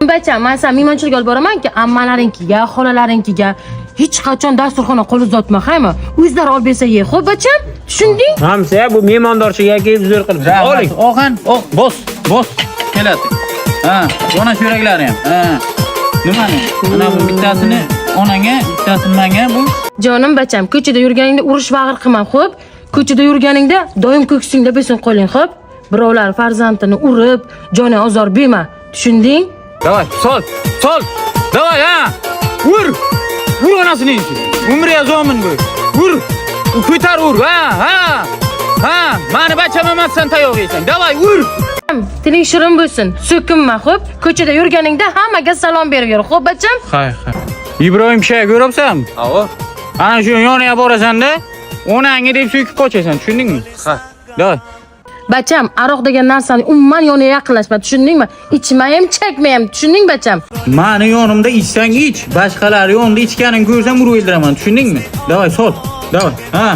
Bacham, man san mehmonchilikka olib boramanki, ammalaringkiga, xolalaringkiga hech qachon dasturxonga qo'l uzatma, haymi? O'zlari olib bersa ye. Xo'p, bacham, tushunding? Hamsa bu mehmondorchiga kelib zo'r qilib. Oling. Og'an, oh, bos, bos. Keladi. Ha, ona cho'raklari ham. Ha. Nimani? Mana bu bittasini onangga, bittasini menga bu. Jonim bacham, ko'chada yurganingda urush vag'ir qilma, xo'p? Ko'chada yurganingda doim ko'ksingda bo'lsin qo'ling, xo'p? Birovlar farzandini urib, joni ozor berma. Tushunding? Давай, sol, sol. Давай, ha. Ur. Ur onasini. Umriya zomin bu. Ur. Ko'tar ur. Ha, ha. Ha, mani bacham emassan tayoq yeysan. Давай, ur. Tiling shirin bo'lsin, so'kinma, xo'p? Ko'chada yurganingda hammaga salom berib yur, xo'p bacham? Hay, hay. Ibrohim shay ko'ryapsanmi? Avo. Ana shu yoniga borasan-da, onangni deb so'kib qochasan, tushundingmi? Ha. Давай. Bacham, aroq degan narsani umuman yoniga yaqinlashma, tushundingmi? Ichma ham, chekma ham, tushunding bacham? Mani yonimda ichsang ich, boshqalar yonida ichganini ko'rsam urib o'ldiraman, tushundingmi? Давай, sol. Давай. Ha.